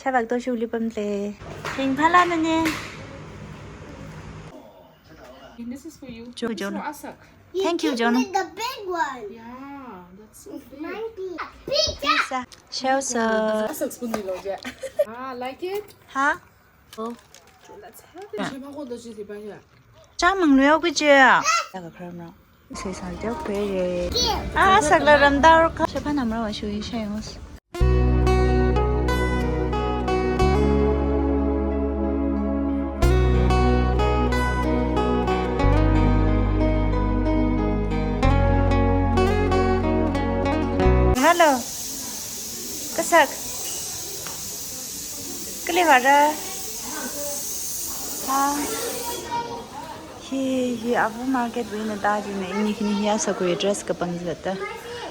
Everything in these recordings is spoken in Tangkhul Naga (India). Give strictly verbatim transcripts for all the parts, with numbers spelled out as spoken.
Shavak to shuli pamle. Ringphāla nani. And this is for you. Jo, This is Jo. For Asak. Thank you, Give John. Me the big one. Yeah, that's so big. Monkey. Pizza. Pizza. Shausa. Asak spoon ni lo je. Ah, like it? Ha? Oh. Let's have it. Shema ko da ji ba ya. Chāmang nuyo kuche. Daga kharam ra. Sai sai teo kwe ye. Ah, sakla ramdar ka. Shapana mara wa shui shai mas. Hello. Kasak. Kali vara. Ha. Hi, hi, Abu market wui na ta ji ne, ini kini hi asa kui dress kapang zata.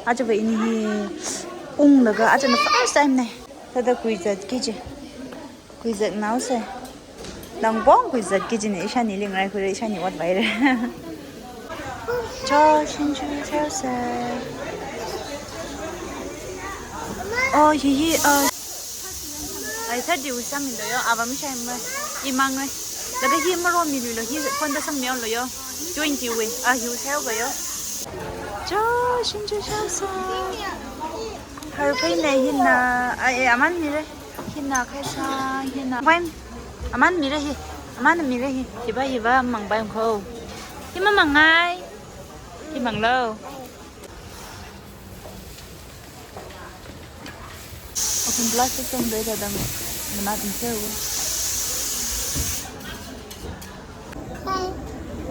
Aja ba ini hi unglaga, aja na first time ne. Tada kui zat kiji. Kui zat nau se. Nang bong kui zat kiji ne, ishani ling rai kui, ishani wat bai re. Cho, shin chu, cho se. Oh, hi, hi, oh. Ai, thirty wui sāmi lo yo, ava mi shai ma, imang ai. Laga hi maro mi lo, hi phone da sāmi lo yo. Twenty wui, ah, hi sai ga yo. Cho, shin cho, cho sa. Har pai ne hina, ai, ai, aman mi re. Hina kai sa, hina. Pai, aman mi re hi. Aman mi re hi. Hiba, hiba, mang bai ko. Hi ma mang ai. Hi mang lo. Akhun plastic tong doi da dam manat mi seu.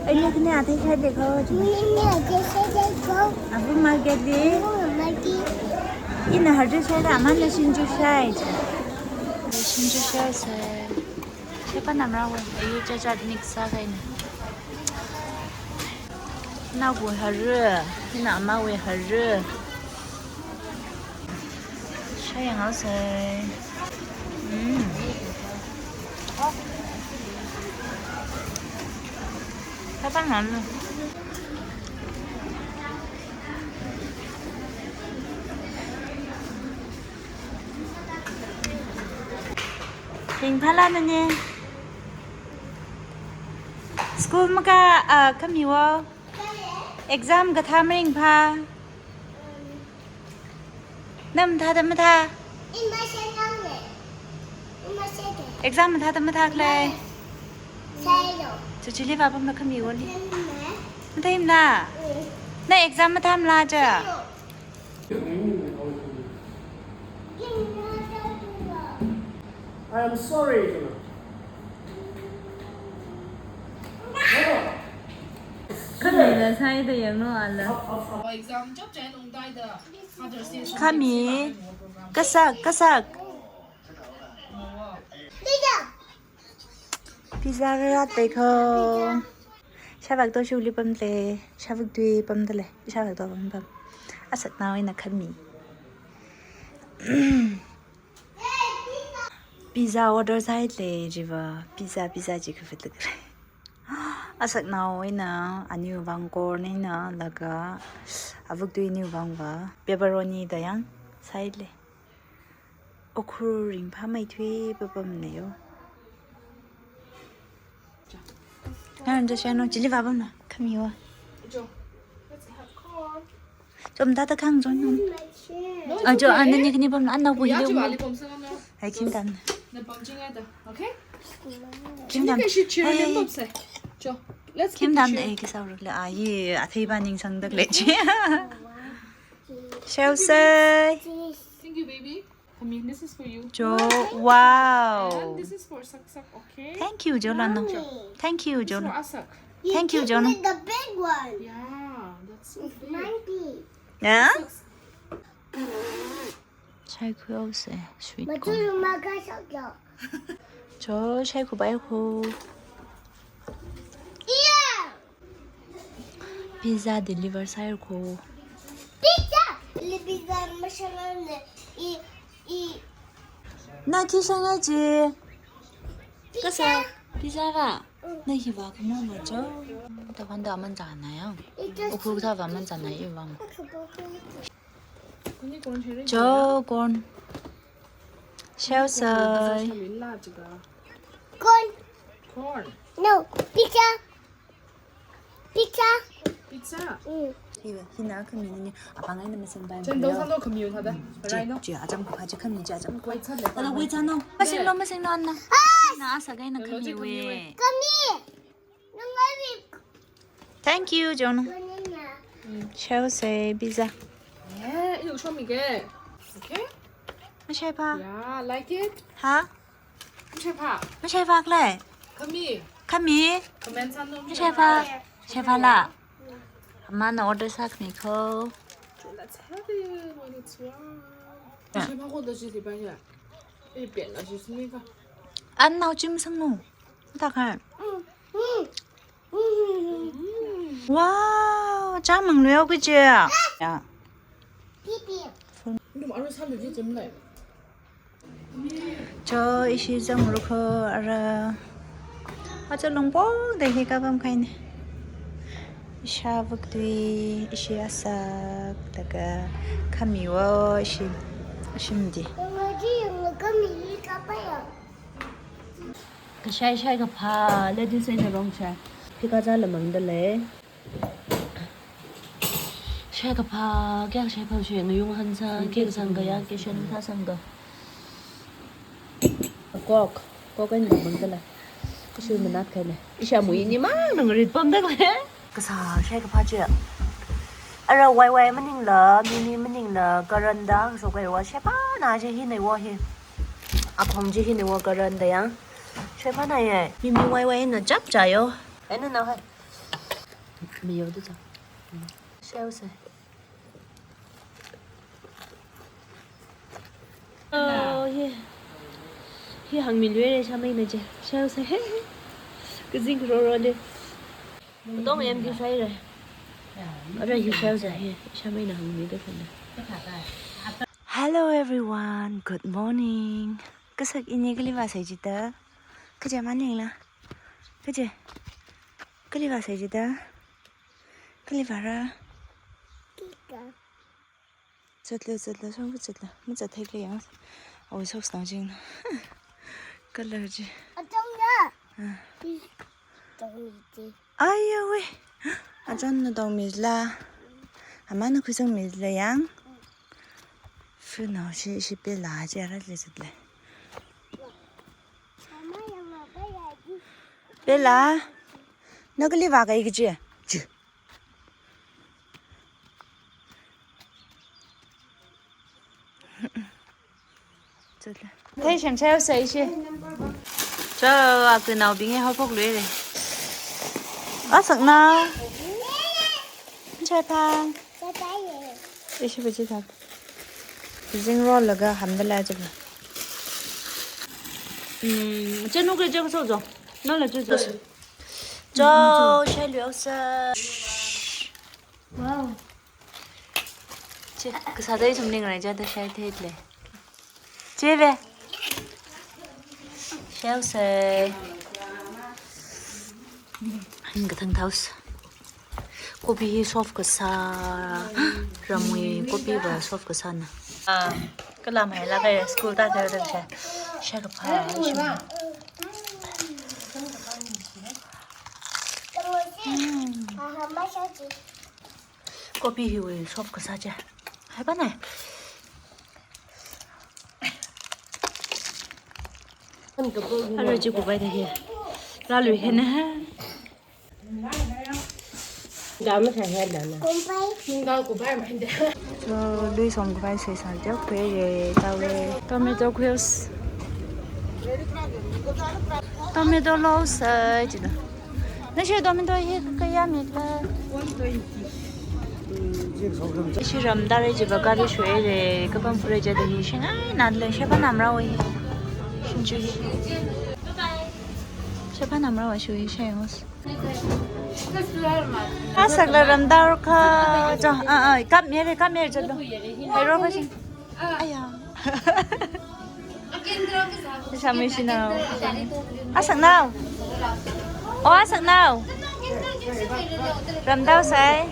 Ai, ni kini ate khai dekho. Mimi, I just said they go. Abu market di. Oh, Maggie. Ina harju sai da, aman na shin ju sai. Shin ju sai sai. Shapana mara wa. Ayu cha cha nik sa kai na. Na gu harju. Ina ama we harju. Shayang also. Mm. Kapang lalu. Ringphāla nani. School maka, ah, khami wo. Exam kathā maringphā. Nang mathāda mathā? Exam mathāda mathā khalei? Chuchili vāpamla khami woli. Mathāimana? Na exam mathāmala cha? I am sorry. Khamina saida yangno ala. Exam chap chai nung dai da. Father's Day. Khami. Kasak, kasak. Pizza rat pei kho. Shavak to shuli pamle. Shavak tui pamda le. Shavak to pam pam. Asak nao ina khami. Pizza order sai le jiva. Pizza, pizza ji kafit le. Asak nao ina aniu vang corn ina laga. Avuk tui niu vang va. Pepperoni da yang. Sai le. Okhur ringphā mai thui papam ne yo. Ngaranda shano chili vāpamna khami wa. Chom tata khang chon nom. Ajo anani kani pamna anna bu hile. Ai kim dan. Okay? Kim dan. Let's Kim dan ai kisa uruk le ai athei ba ning sang dak le chi. Shall say. Thank you, baby. I mean, this is for you. Jo, wow. And this is for Sak Sak, okay? Thank you, Jo Lano. Thank you, This is for Jo. Asak. Thank you, John. The big one. Yeah, that's so big. Monkey. Yeah? Six. Chai khuyo se, sweet But corn. You maka shakyo. Jo, chai khu bai khu. Yeah. Pizza deliver sai khu. Pizza. Li pizza mashallah ne. I, i. Na ki shanga ji. Kasa, pizza ga. Na hi va kuma ma jo. Ta van da man jana yang. It just Ukhu ta va man jana i vang. Kuni corn share. Jo corn. Shaosei. Corn. Corn. No, pizza. Pizza. Pizza. Mm. Hiva, hina khami nani. Apāng eina masingpai. Chen dong sālo khami thāda. Che, che, acham kaphā chi khami chi acham kaphā. Wait sāle. Ala wait sālo. Masinglo, masinglo, Anna. Ah! Na asa kaina khami we. Khami. Thank you, John. Shaosei, pizza. Yeah, you show me again. Okay? Mashai pha. Yeah, like it? Ha? Mashai pha. Mashai pha klai. Khami. Khami. Comment sālo. Mashai pha. Shai pha la. Amana order sākhami kho. Let's have it when it's warm. Ah. Mashai pha kho da shi si ba ya. Ipen la shi si ni ka. An nao chim sang no. Takhan. Wow, chāmang luyo kaje. Ya. Num aru sālu ji jim lai. Cho ishi zangru kho ara. Acha longpong da hi kapam kahaina. Isha vuktui, ishi asak, taka khami wo ishi, ishi mdi. Kashai shai kaphā, lettuce eina rong shai. Phika zala mangda lei. Shai kaphā, kya shai phā shai, ngayung han sā, kya sangga ya, kya shan thā sangga. Kok, kok eina mangda lei. Kashui manat kahaina. Isha mui ni mang nang rit pamda lei. Kasā shai kaphā chi. Ara wai wai maningla, mimi maningla, karanda, so kai wa shai phāna chi hina wo hi. Akhong chi hina wo karanda ya. Shai phāna ye. Mimi wai wai na chap chayo. Ena na hai. Miyo du cha. Shaosei. Oh, yeah. Hi hāngmi luire, shamei na je. Shaosei. Kazing roro le. Tong em ki sai re. Ara hi shaosei hi. Shamei na hāngmi da khana. Hello everyone, good morning. Kasak ini kali vāsei jida. Kaje maningla. Kaje. Kali vāsei jida. Kali vāra. Zatla, zatla, shong zatla. Mazat thei kali yang. Awo socks nao jing. Color ji. Atong ya. Ah. Tong ji. Ayawe. Ajan na dong mizla. Amana khuisang mizla yang. Fu nao shi, shi pela ji ara le zatla. Pela. Na kali vā kai kaje. Ji. Thei shem shaosei shi. Cho, aku naobing e haophok luire. Asak nao. Chai pha. Ishi baji thak. Zing roll laga hamda la jiba. Hmm, chanu ke jang so jo. Nala chu jo. Cho, shai luyo sa. Wow. Che, kasā dai sum ning rai ja da shai thei le. Che ve. Shaosei. Hin kathang thaus. Kopi hi soft kasā. Ramwui kopi va soft kasāna. Ah, kala mai la kai school ta thei da shai. Shai kaphā. Kopi hiwui soft kasā je. Hai pa nai. Ara ji kubai da hi. Ralu hena ha. Dama sa hena na. Kumbai. Ningdal kubai mai da. So, lui som kubai sei san jok pe ye tawe. Tomato quails. Tomato lo sai jida. Nashi tomato hi kayā mi la? One twenty. Ishi ramda re jiba gari shuire, kapam pure jada hi shingai nan le, shai phanam rawa hi. Shinchu hi. Shai phanam rawa shui shai hos. Asakla ramda ka, jo, ah, ah, kap mere, kap mere jalo. Hai ro ka shin. Aya. Shamei shinao. Asaknao. O asaknao. Ramdao sai.